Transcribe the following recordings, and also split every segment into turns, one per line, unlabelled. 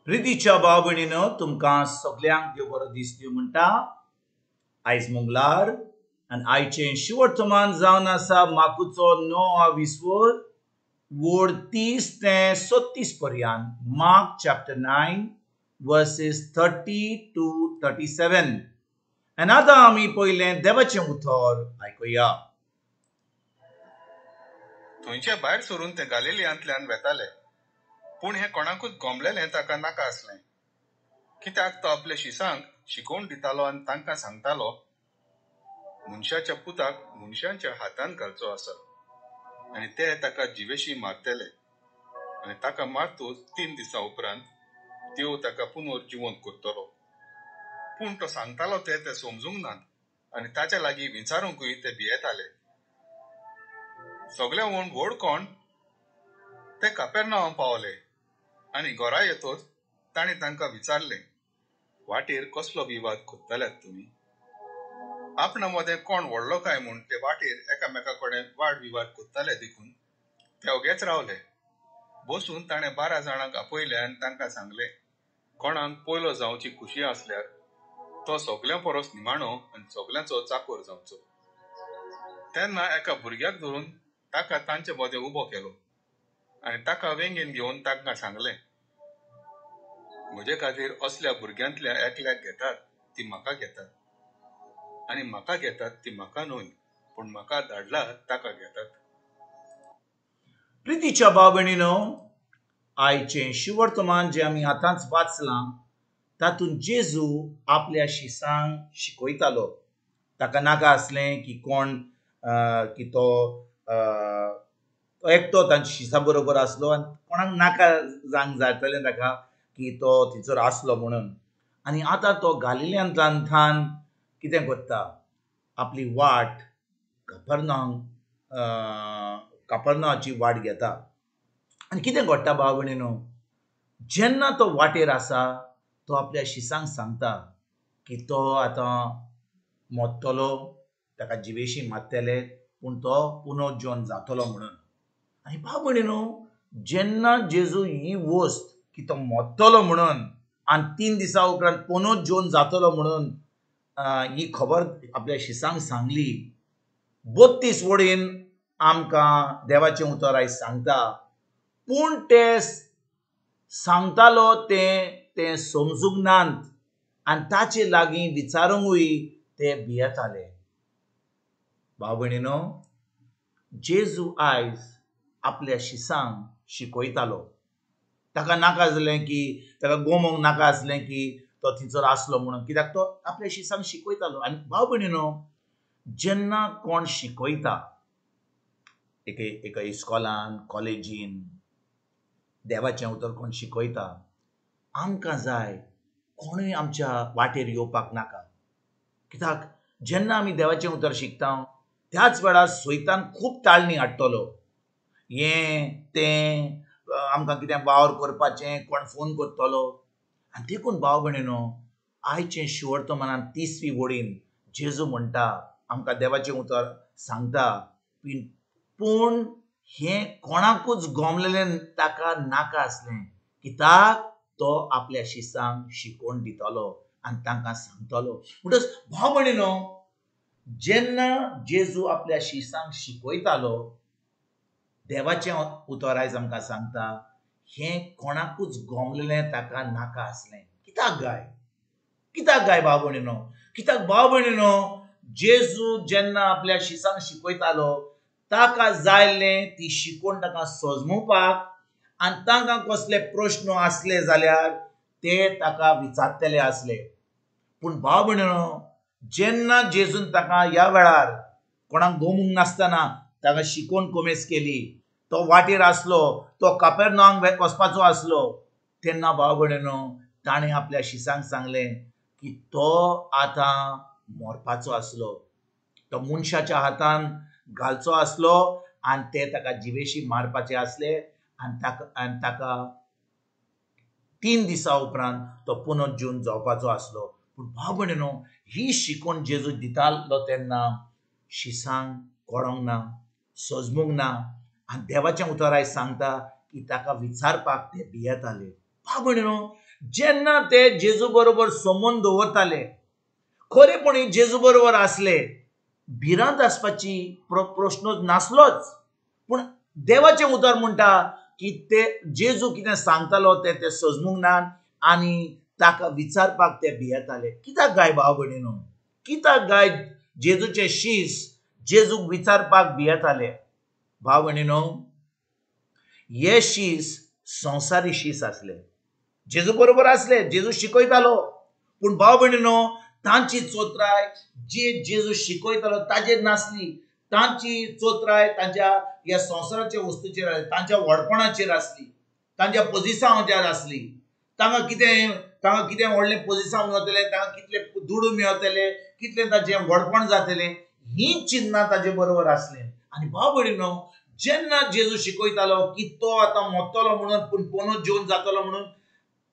प्रितीच्या भाव भयणीनो, तुमकां सगल्यांक देव बरो दीस दिवं म्हणटा. आयज मंगळार आनी आयचें शिवर्तमान जावन आसा माकुचो 9 विस्वर वोड 30 ते 36 पर्यंत. Mark chapter 9 verses 30 to 37. आनी आतां आमी पयलें देवाचें उतर आयकुया.
थंयचे भायर सरून ते गालिलियांतल्यान वेताले, पूण हें कोणाकूच गोमलेलें ताका नाका आसलें, कित्याक तो आपल्या शिसांक शिकोवन दितालो आनी तांकां सांगतालो, मनशाच्या पुताक मनशांच्या हातान घालचो आसा आनी ते ताका जिवेशी मारतले आनी ताका मारतूच 3 दिसां उपरांत देव ताका पुनर्जिवंत करतलो. पूण तो सांगतालो ते ते समजूंक नात आनी ताच्या लागीं विचारूंकूय ते भियेताले. सगळे व्हड व्हड कोण ते कापेरनांवां पावले आनी घरा येतोच ताणें तांकां विचारलें, वाटेर कसलो विवाद करतल्यात तुमी? आपणा मदें कोण व्हडलो काय म्हूण ते वाटेर एकामेका कडेन वाद विवाद करताले देखून ते ओगेच रावले. बसून ताणें 12 जाणांक आपयले आनी तांकां सांगलें, कोणाक पयलो जावची खुशी आसल्यार तो सगल्यां परस निमाणो आनी सगल्यांचो चाकोर जावचो. तेन्ना एका भुरग्याक धरून ताका तांचे मदें उबो केलो आनी ताका वेंगेन घेवन तांकां सांगलें, म्हजे खातीर असल्या भुरग्यांतल्या एकल्याक घेतात ती म्हाका घेतात आनी म्हाका घेतात ती म्हाका न्हय, पूण म्हाका धाडला ताका घेतात.
प्रितीच्या भाव भयणीनो, आयचें शिवर्तमान जें आमी आतांच वाचलां तातूंत जेजू आपल्या शिसांक शिकयतालो. ताका नाका आसलें की कोण की तो एकटो तांच्या शिसा बरोबर आसलो आनी कोणाक नाका जावंक जातलें ताका की तो थंयसर आसलो म्हणून. आनी आतां तो गालिल्यांतल्यान कितें करता, आपली वाट कापर्नाची वाट घेता. आनी कितें घडटा भाव भयणीनो, जेन्ना तो वाटेर आसा तो आपल्या शिसांक सांगता की तो आतां मोडटलो, ताका जिवेशी मारतले, पूण तो पुनर्जीवन जातलो म्हणून. आनी भाव भयणीनो, जेन्ना जेजू ही वस्त की तो मोडटलो म्हणून आनी 3 दिसां उपरांत पुनर्जीवन जातलो म्हणून ही खबर आपल्या शिसांक सांगली, 32 वडीन आमकां देवाचें उतर आयज सांगता, पूण ते सांगतालो तें ते समजूंक नात आनी ताचे लागीं विचारूंकूय ते भियेताले. भाव भयणीनो, जेजू आयज आपल्या शिसांक शिकयतालो. ताका नाका आसलें की ताका गोमोंक नाका आसलें की तो थंयसर आसलो म्हणून, कित्याक तो आपल्या शिसांक शिकयतालो. आनी भाव भयणीनो, जेन्ना कोण शिकयता एका इस्कॉलान, कॉलेजीन देवाचें उतर कोण शिकयता, आमकां जाय कोणूय आमच्या वाटेर येवपाक नाका. कित्याक जेन्ना आमी देवाचें उतर शिकता त्याच वेळार सैतान खूब ताळणी हाडटलो, हें तें, आमकां कितें वावर करपाचें, कोण फोन करतलो. आनी देखून भाव भयणीनो, आयचें शिवर्तमानान 30वी वडीन जेजू म्हणटा, आमकां देवाचें उतर सांगता, पूण हें कोणाकूच गोमलेलें ताका नाका आसलें, कित्याक तो आपल्या शिसांक शिकोवन दितालो आनी तांकां सांगतालो. म्हणटच भाव भयणीनो, जेन्ना जेजू आपल्या शिसांक शिकयतालो, देवाचें उतर आयज आमकां सांगता, हें कोणाकूच गोमलेलें ताका नाका आसलें. कित्याक गाय, कित्याक गाय भाव भयणीनो, कित्याक भाव भयणीनो, जेजू जेन्ना आपल्या शिसांक शिकयतालो ताका जायलें ती शिकोवन ताका सजमोवपाक आनी तांकां कसले प्रश्न आसले जाल्यार ते ताका विचारतले आसले. पूण भाव भयणीनो, जेन्ना जेजून ताका ह्या वेळार कोणाक गोमूंक नासतना ताका शिकोवन कोमेस केली, तो वाटेर आसलो, तो कापेरनांवाक वचपाचो आसलो, तेन्ना भाव भयणीनो ताणें आपल्या शिसांक सांगलें की तो आतां मरपाचो आसलो, तो मनशाच्या हातान घालचो आसलो आनी ते ताका जिवेशी मारपाचे आसले आनी ताका 3 दिसां उपरांत तो पुनर्जीवन जावपाचो आसलो. पूण भाव भयणीनो, ही शिकोवन जेजू दितालो तेन्ना शिसांक कळोंक ना, सजमूंक ना आनी देवाचें उतर आयज सांगता की ताका विचारपाक ते भियेताले. भाव भयणीनो, जेन्ना ते जेजू बरोबर संबंद दवरताले, खरेपणी जेजू बरोबर आसले, भिरांत आसपाची प्रश्नच नासलोच. पूण देवाचें उतर म्हणटा की ते जेजू कितें सांगतालो तें ते सजमूंक ना आनी ताका विचारपाक ते भियेताले. कित्याक गाय भाव भयणीनो, कित्याक गाय जेजूचे शीस जेजूक विचारपाक भियेताले? भाव भयणीनो, हे शीस संवसारी शीस आसले. जेजू बरोबर आसले, जेजू शिकयतालो, पूण भाव भयणीनो तांची चोत्राय जे जेजू शिकयतालो ताजेर नासली. तांची चोत्राय तांच्या ह्या संवसाराच्या वस्तूचेर आसली, तांच्या व्हडपणाचेर आसली, तांच्या पोजिसांवाचेर आसली. तांकां कितें व्हडलें पोजिसांव मेळटलें, तांकां कितले दुडू मेळटले, कितलें ताचें व्हडपण जातलें, हीं चिन्नां ताजे बरोबर आसलीं. आनी भाव भयणीनो, जेन्ना जेजू शिकयतालो की तो आतां मरतलो म्हणून, पूण पोनो जेवन जातलो म्हणून,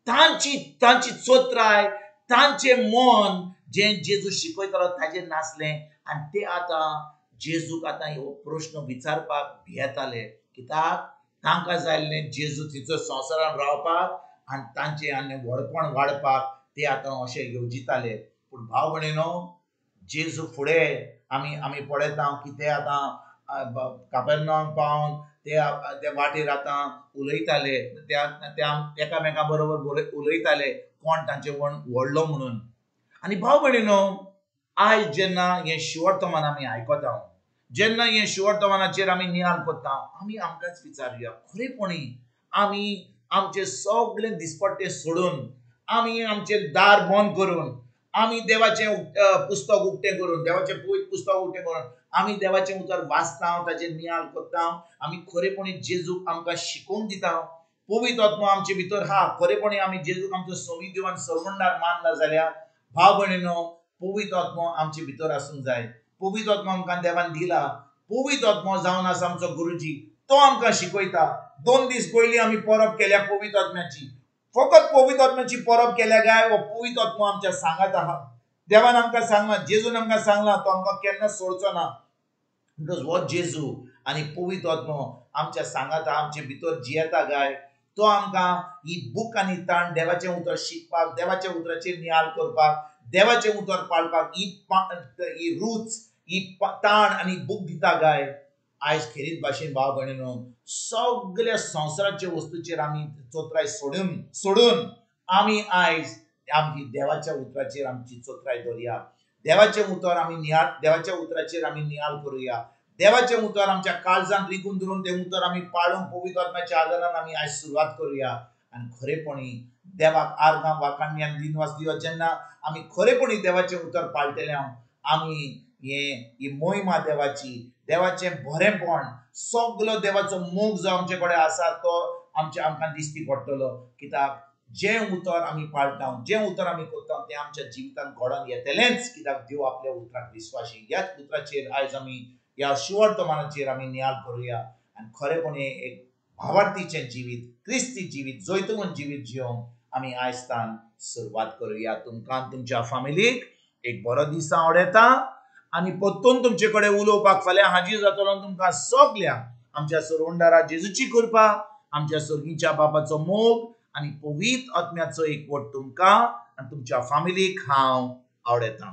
तांची चोत्राय, तांचें मन जें जेजू शिकयतालो ताजेर नासलें. आनी ते आतां जेजूक आतां हो प्रश्न विचारपाक भियेताले. कित्याक तांकां जाय आसलें जेजू थंयसर संवसारान रावपाक आनी तांचें आनी व्हडपण वाडपाक ते आतां अशें येवजिताले. पूण भाव भयणीनो, जेजू फुडें आमी पळयता की ते आतां कापेर्नावाक पावन ते वाटेर आतां उलयताले, त्या एकामेका बरोबर उलयताले कोण तांचे कोण व्हडलो म्हणून. आनी भाव भयणीनो, आयज जेन्ना हें शिवर्तमान आमी आयकता, जेन्ना हें शिवर्तमानाचेर आमी नियाळ करता, आमी आमकांच विचारुया, खरेपणी आमी आमचें सगळें दिसपट्टें सोडून, आमी आमचें दार बंद करून, आमी देवाचें पुस्तक उक्तें करून, देवाचें पवित्र पुस्तक उक्तें करून आमी देवाचें उतर वाचता, ताचेर नियाळ करता, आमी खरेपणी जेजूक आमकां शिकोवन दिता. पवित्र आत्मो आमचे भितर हा, खरेपणी आमी जेजूक आमचो सोमी देव आनी सरवणदार मानला जाल्यार भाव भयणीनो, पवित्र आत्मो आमचे भितर आसूंक जाय. पवित्र आत्मो आमकां देवान दिला. पवित्र आत्मो जावन आसा आमचो गुरुजी, तो आमकां शिकयता. 2 दीस पयलीं आमी परब केल्या पवित्र आत्म्याची. फकत पवित्र आत्म्याची परब केल्या काय हो पवित्र आत्मो आमच्या सांगात आहा. देवान आमकां सांगलां, जेजून आमकां सांगलां, तो आमकां केन्ना सोडचो ना. म्हणटकच हो जेजू आनी पवित्र आत्मो आमच्या सांगात आमचे भितर जियेता काय तो आमकां ही बूक आनी ताण देवाचें उतर शिकपाक, देवाच्या उतराचेर नियाळ करपाक, देवाचें उतर पाळपाक ही रूच, ही ताण आनी बूक दिता काय. आयज खेरीत भाशेन भाव भयणीनो, सगळ्या संवसाराच्या वस्तूचेर आमी चोत्राय सोडून आमी आयज आमची देवाच्या उतराचेर आमची चोत्राय दवरया. देवाचें उतर आमी नियाळ, देवाच्या उतराचेर आमी नियाळ करुया. देवाचें उतर आमच्या काळजांत रिगून धरून तें उतर आमी पाळूंक पवित्र आत्म्याच्या आदारान आमी आयज सुरवात करुया. आनी खरेपणी देवाक आर्गां वाखाणणी आनी दिनवास दिवया. जेन्ना आमी खरेपणी देवाचें उतर पाळटले, आमी ही मोहिमा देवाची, देवाचें बरेंपण, सगलो देवाचो मोग जो आमचे कडेन आसा तो आमच्या आमकां दिश्टी पडटलो. कित्याक जें उतर आमी पाळटा, जें उतर आमी करता तें आमच्या जिवितांत घडोवन येतलेंच. कित्याक देव आपल्या उतराक विस्वासी. ह्याच उतराचेर आयज आमी ह्या शिवर्तमानाचेर आमी नियाळ करुया आनी खरेपणी एक भावार्थीचें जिवीत, क्रिस्ती जिवीत, जैतवंत जिवीत जिवंक आमी आयज तान सुरवात करुया. तुमकां तुमच्या फामिलीक एक बरो दीस हांव आवडयता आनी परतून तुमचे कडेन उलोवपाक फाल्यां हाजीर जातलो. तुमकां सगल्यांक आमच्या सरवंडारा जेजूची कृपा, आमच्या सर्गीच्या बापाचो मोग आनी पवित्र आत्म्याचो एकवट तुमकां आनी तुमच्या फामिलीक हांव आवडयता.